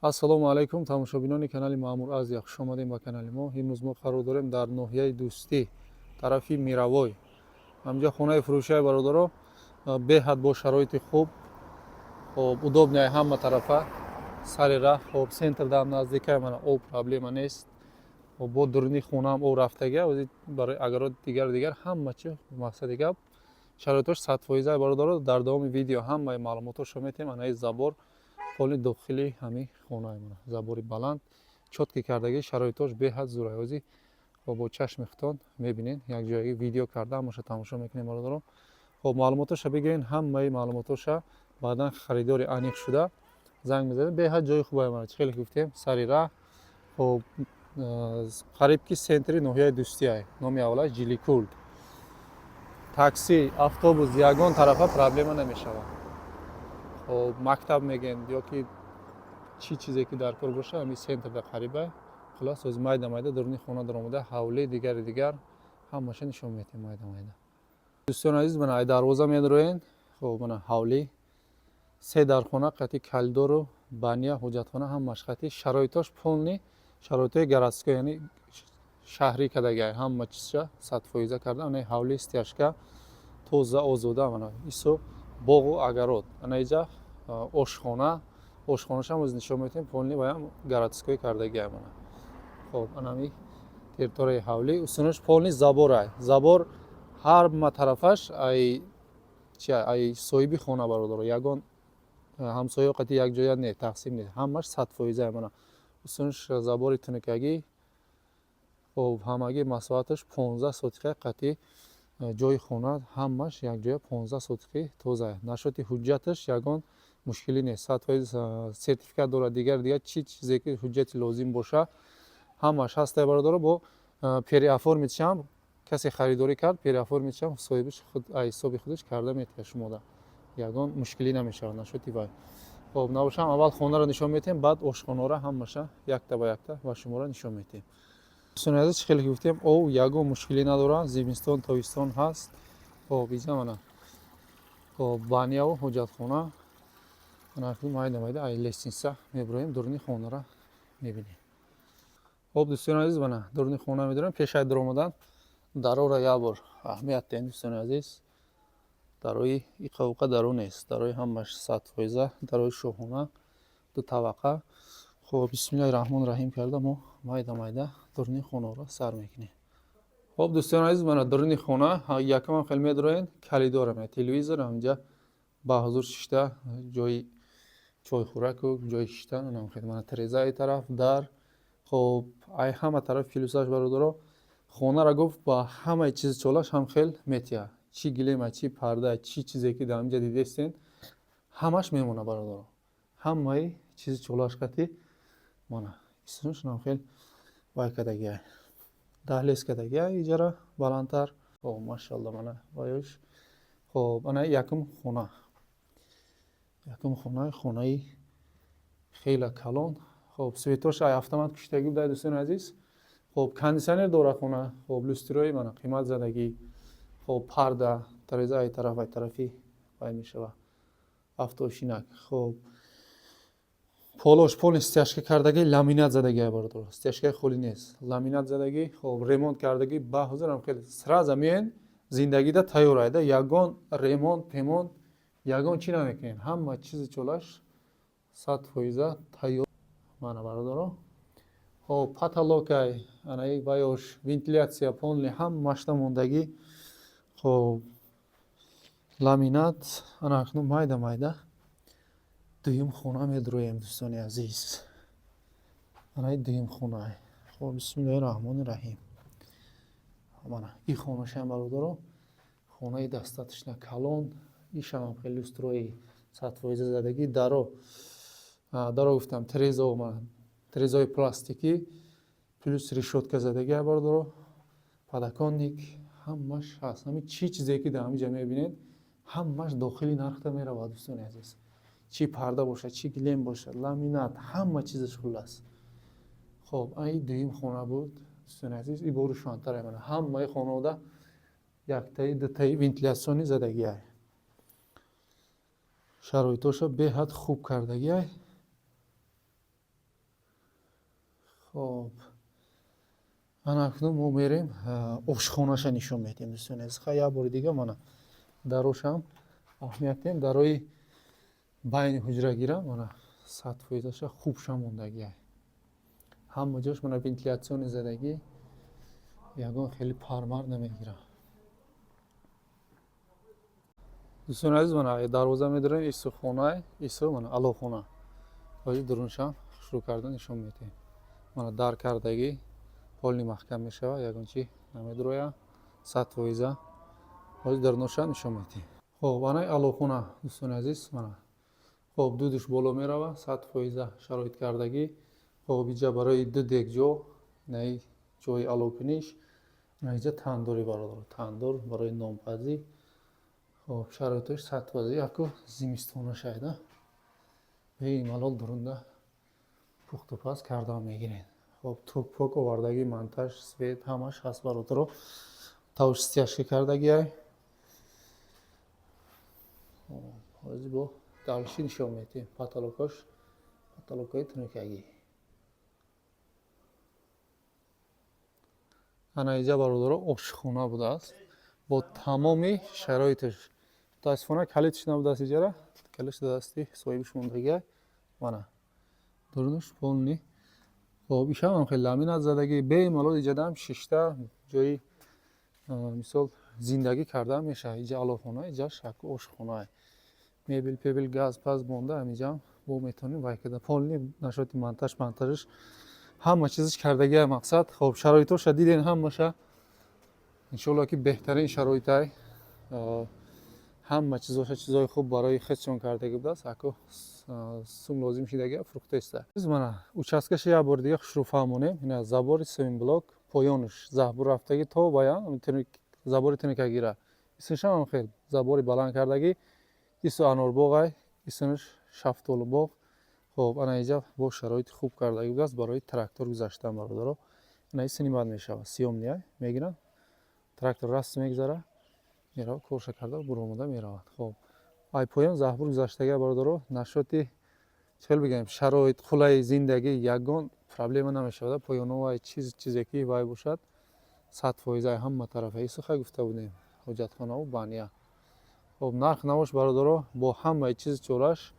Ассалому алайкум, тамошобинони канали Маъмур Азия, хуш омадем ба канали мо. Имрӯз мо қарор дорем дар ноҳияи Дӯстӣ, тарафи Мировой. Ҳамҷа хонаи фурӯшияи, бародаро, беҳад бо шароити хуб, хоб, удобный ҳама тарафа, сари раҳ, хоб, центр дар наздикай. Мана, об проблема нест. Хоб, бо дуруни хонаам об рафтага барои агарот, дигар дигар ҳама чи. Мақсади гап, шароитош 100%, бародаро. Дар давоми видео ҳамаи маълумотошро метиҳем. Анаи забор поли дохили ҳамин хонаи мана, забори баланд, чёткий кардагӣ, шароитош беҳад зӯрай. Ҳозир бо чашми худтон мебинед, якҷоягӣ видео карда ҳамаша тамошо мекунем, бародаро. Хоб, маълумотоша бигирен, ҳамаи маълумотоша баъдан харидори аниқ шуда занг мезанед. Беҳад ҷои хубае. Мана, чӣ хеле гуфтем, сари раҳ, хоб, қариб ки центри ноҳияи Дӯстиай, номи аввалаш Ҷиликул. Такси, автобус, ягон тарафа проблема намешавад. Хоб, мактаб мегӯем ё ки чӣ чизе ки дар кор боша, ҳамин центрда қариба. Хулос, ҳозир майда майда дуруни хона даромада, ҳавлӣ, дигари дигар ҳамаша нишон медиҳем майда майда. Дӯстони азиз, мана, ай дарвоза медроен. Хоб, мана, ҳавлӣ, се дархона қати коридору баня, ҳоҷатхона, ҳамаш қати. Шароитош полный шароитҳои городской, яъне шаҳрӣ кардагиай, ҳама чизша 100% карда. Ана ҳавли, стяжка, тоза, озода. Мана, исо боғу огород. Ана иҷа ошхона, ошхонашам оз нишон медиҳем, полный ваям городской кардагиай. Мана, хоб, анами территорияи ҳавлӣ, усунаш полный заборай. Забор ҳама тарафаш ай чи, ай соҳиби хона, бародаро, ягон ҳамсояо қати якҷоя не, тақсим не, ҳамаш 100%. Мана, усунаш забори тунукагӣ. Хоб, ҳамагӣ масоҳаташ 15 сотиқа, қати ҷои хона ҳамаш якҷоя 15 сотиқи тоза. Нашоти ҳуҷҷаташ ягон мушкилӣ нест, 100% сертификат дорад, дигар дигар чӣ чизе ки ҳуҷҷати лозим боша, ҳамаш ҳастае, бародаро. Бо переоформить шам касе харидорӣ кард, переоформить шам соҳибиш худ ҳисоби худаш карда метиҳад шумода, ягон мушкилӣ намешавад нашоти вай. Хоб, набошам, аввал хонаро нишон медиҳем, баъд ошхонаро ҳамаша якта ба якта ба шуморо нишон медиҳем. Дӯстони азиз, чӣ хеле ки гуфтем, ов ягон мушкилӣ надорад, зимистон, тобистон ҳаст. Хоб, иҷа мана, хоб, баняву ҳоҷатхона. Ана, майда майда ай лестница мебуроем, дуруни хонаро мебинем. Хоб, дӯстони азиз, мана, дуруни хона медорем. Пешай дуромадан дарора як бор аҳамият диҳем, дӯстони азиз. Дарои иқауқа даро нест, дарои ҳамаш 100%, дарои шоҳона, ду табақа. Хоб, бисмиллаҳи раҳмони раҳим карда мо майда майда дуруни хонаро сар мекунем. Хоб, дӯстони азиз, мана дуруни хона. Якамам хел медроен, коридора, телевизор, ҳаминҷа ба ҳузур шишта, ҷои чойхӯраку ҷои шиштан. Анам хел, мана, терезаи тараф дар. Хоб, ай ҳама тараф плюсаш, бародаро, хонара гуфт, ба ҳамаи чизи чолаш ҳам хел метиҳад: чӣ гилема, чӣ парда, чӣ чизе ки дар ҳаминҷа дидестен, ҳамаш мемона, бародаро, ҳамаи чизи чолаш қати. Мана, исмашонам хел вай кардагиай, даҳлез кардагиай, иҷара баландтар. Хоб, машалло, мана ваёш. Хоб, ана якум хона, якум хона, хонаи хеле калон. Хоб, светош ай автомат куштагӣ буда, дӯстони азиз. Хоб, кондитсионер дорад хона. Хоб, люстрои, мана, қимат задагӣ. Хоб, парда, тареза ай тараф, ай тарафи вай мешава, автошинак. Хоб, полош полный стяжка кардагӣ, ламинат задагӣ, бародаро, стяжкаи холӣ нест, ламинат задагӣ. Хоб, ремонт кардагӣ, ба ҳозирам хеле сразу меоен, зиндагида тайёр айда, ягон ремонт пемонт, ягон чӣ намекунем, ҳама чизи чолаш 100% тайёр. Мана, бародаро, хоб, потолокай, анаи ваёш, вентиляция полный, ҳамашта мондагӣ. Хоб, ламинат. Ана, акнун майда майда дуюм хона медроем, дӯстони азиз. Анаи дуюм хона. Хоб, бисмиллоҳи раҳмони раҳим. Мана, и хонашам, бародаро, хонаи достаточно калон. Ишамам хеле люстрои 100% задагӣ, даро, даро гуфтам, терезао, мана, терезаҳои пластикӣ, плюс решётка задагӣ, бародаро, подоконник, ҳамаш ҳаст. Ҳамин чӣ чизе ки дар ҳамин ҷа мебинед, ҳамаш дохили нархта меравад, дӯстони азиз. Чӣ парда бошад, чӣ гилем бошад, ламинат, ҳама чизаш. Хуллас, хоб, ай дуюм хона буд, дӯстони азиз. И бори шуантара, мана, ҳамаи хонаода яктаи дутаи вентиляционный задагиай, шароитоша беҳад хуб кардагиай. Хоб, ана акнун мо мерем, ошхонаша нишон медиҳем, дӯстони азиз. Ха, як бори дига мана дарошам аҳамият диҳем. Дарои байни ҳуҷрагира мана 100%-аша хуб шамондагиай, ҳама ҷош мана вентилятсиони задагӣ, ягон хеле пармар намегирад. Дӯстони азиз, мана дарвоза медорем, ису хонай, ису мана алоҳхона. Ҳозир дуруншам шурӯъ карда нишон медиҳем. Мана дар кардагӣ, полни маҳкам мешавад, ягон чи намедуроя, 100%. Ҳозир даруноша нишон медиҳем. Хоб, анаи алоҳхона, дӯстони азиз, мана. Хоб, дудуш боло мерава, 100% шароит кардагӣ. Хоб, иҷа барои ду дег ҷо, инаи ҷои аловкуниш, иҷа тандури, бародар, тандур барои нонпазӣ. Хоб, шароитош 100%. Яку зимистона шайда бемалол дурунда пухтупаз карда мегиред. Хоб, ток-пок овардагӣ, монтаж, свет ҳамаш ҳаст, бародаро. Тавш стяжка кардагиай. Ҳозир бо дальше нишон медиҳем. Потолокош потолокои тунукагӣ. Ана иҷа, бародаро, ошхона будааст бо тамоми шароиташ. Мутаассифона, калидш набудааст иҷара, калидш дасти соҳибиш мондагиай. Мана дурунаш полный. Хоб, ишам хеле ламинат задагӣ, бемалол иҷадам шишта ҷои, мисол, зиндагӣ карда мешавад. Иҷа алоҳхона, иҷа шаку ошхонае, мебел пебел, газ паз монда, ҳамиҷам бо метавонем вай карда. Полный нашоти монтаж, монтажаш ҳама чизаш кардагиай, мақсад. Хоб, шароитоша диден ҳамаша, иншоалло ки беҳтарин шароитай. Ҳама чизоша чизои хуб барои худшон кардагӣ будааст. Аку сум лозим шидагия, фурӯхтаиста. Мана участкаша як бори дига хушрӯ фаҳмонем. Ина забори сеюм блок, поёнаш заҳбур рафтагӣ то бая забори тунукагира. Исмашам хел забори баланд кардагӣ. Ису анорбоғай, исмаш шафтолубоғ. Хоб, ана иҷа бо шароити хуб кардагӣ будааст барои трактор гузаштан, бародаро. Ина синимат мешавад, съёмный мегиранд, трактор раст мегузара, меравад, корша карда буромада меравад. Хоб, ай поён заҳбур гузаштага, бародаро. Нашоти чӣ бигӯем, шароит қулайи зиндагӣ, ягон проблема намешавад. Поёно вай чиз, чизе ки вай бошад, 100% ай ҳама тарафа. Исуха гуфта будем, ҳоҷатхонаву баня. Хоб, нарх навош, бародаро, бо ҳамаи чиз чораш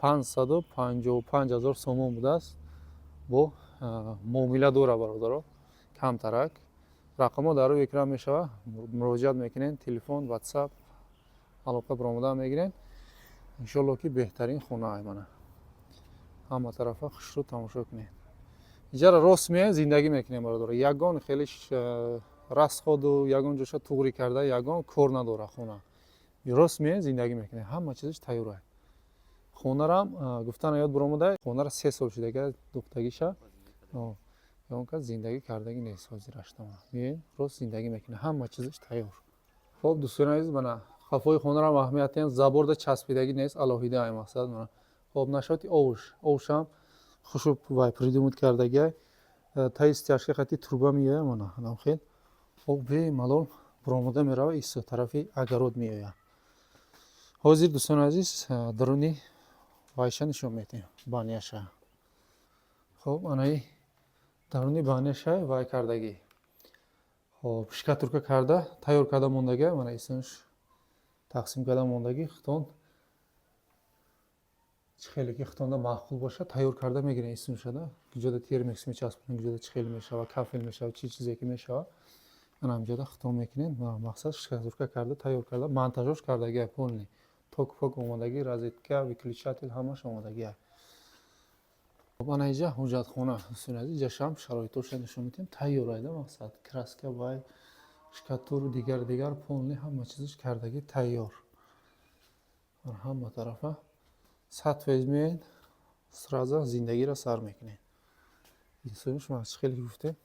555 000 сомон будааст. Бо муомила дора, бародаро, камтарак. Рақамҳо дар рӯи экран мешавад, муроҷиат мекунед, телефон, ватсап, алоқа баромада мегиред. Иншоалло ки беҳтарин хона ай. Мана ҳама тарафа хушрӯ тамошо кунед. Иҷара рост меояд, зиндагӣ мекунем, бародаро. Ягон хеле расходу ягон ҷоша туғрӣ карда, ягон кор надора хона. Рост меояд, зиндагӣ мекунем, ҳама чизаш тайёр. Хонарам гуфтан ёд баромада, хонара 3 сол шудага духтагиша, ягон кас зиндагӣ кардагӣ нест. Ҳозираштама меоем, рост зиндагӣ мекунем, ҳама чизаш тайёр. Хоб, дӯстони азиз, мана хафои хонаро аҳамият диҳем, заборда часпидагӣ нест, алоҳида ай, мақсад. Мана, хоб, нашоти овуш, овушам хушуб вай придумать кардагиай. Таи стяжка хати труба меояд, мана анам хел об бемалол баромада мерава, исо тарафи огород меояд. Ҳозир, дӯстони азиз, даруни вайша нишон медиҳем, баняша. Хоб, анаи даруни баняша вай кардагӣ. Хоб, штукатурка карда тайёр карда мондагӣ, мана исмаш тақсим карда мондагӣ. Хитон чӣ хеле ки хитонда маъқул бошад, тайёр карда мегирем исмшада. Куҷода термекс мечаспонем, куҷода чӣ хеле мешава, кафел мешава, чӣ чизе ки мешава, ана ҳамҷода хитон мекунем. Мақсад, штукатурка карда тайёр карда, монтажош кардагиа, полный ток пок омодагӣ, розетка, выключатель ҳамаш омодагиа. Хоб, ана иҷа ҳуҷҷатхона, дӯстони азиз, иҷашам шароитоша нишон медиҳем. Тайёр айда, мақсад, краска, вай, штукатур, дигар дигар, полный ҳама чизаш кардагӣ, тайёр ҳама тарафа. 100% меоед, сразу зиндагиро сар мекунед. Инсониш чӣ хеле гуфтем,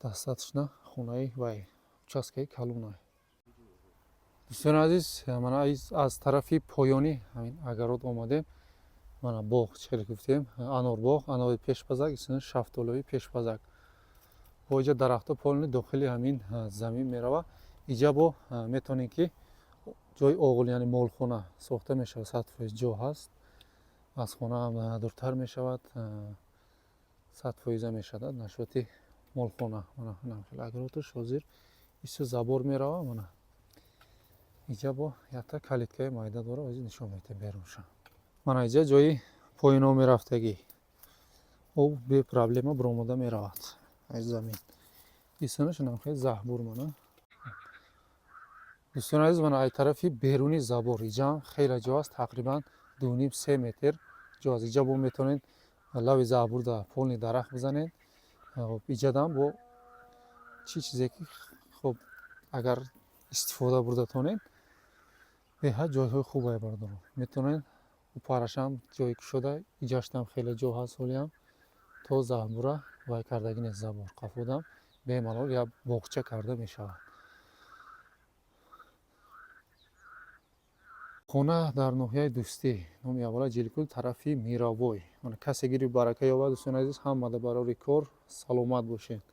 достаточно хонаи вай, участкаи калонай. Дӯстони азиз, мана аз тарафи поёнӣ ҳамин огород омадем. Мана боғ, чӣ хеле гуфтем, анорбоғ, анори пешпазак, шафтолуи пешпазак. Бо иҷа дарахтҳо полный дохили ҳамин замин мерава. Иҷа бо метавонем ки ҷои оғил, яъне молхона сохта мешавад, 100% ҷо ҳаст, аз хона дуртар мешавад. 100% мешавад нашоти молхона. Мана хеле огородаш ҳозир исо забор мерава. Мана иҷа бо якта калиткаи майда дора, ҳозир нишон медиҳем берунша. Мана иҷа ҷои поино мерафтагӣ, об бе проблема биромада меравад аз замин. Исонаш хеле заҳбур. Мана, дӯстони азиз, мана ай тарафи беруни забор иҷаам хеле ҷо аст, тақрибан 2,5-3 метр ҷо аст. Иҷа бо метавонед лави заҳбурда полный дарахт бизанед. Иҷадам бо чӣ чизе ки, хоб, агар истифода бурда тонед, беҳад ҷойҳои хубае, бародарон. Метавонед упарашам ҷои кушода, иҷаштам хеле ҷо ҳаст. Ҳолиам то заҳбура вай кардагӣ нест забор, қафодам бемалол як боғча карда мешавад. Хона дар ноҳияи Дӯстӣ, номи аввала Ҷилкул, тарафи Мировой. Касе гири барака ёбад. Дӯстони азиз, ҳамада барори кор, саломат бошед.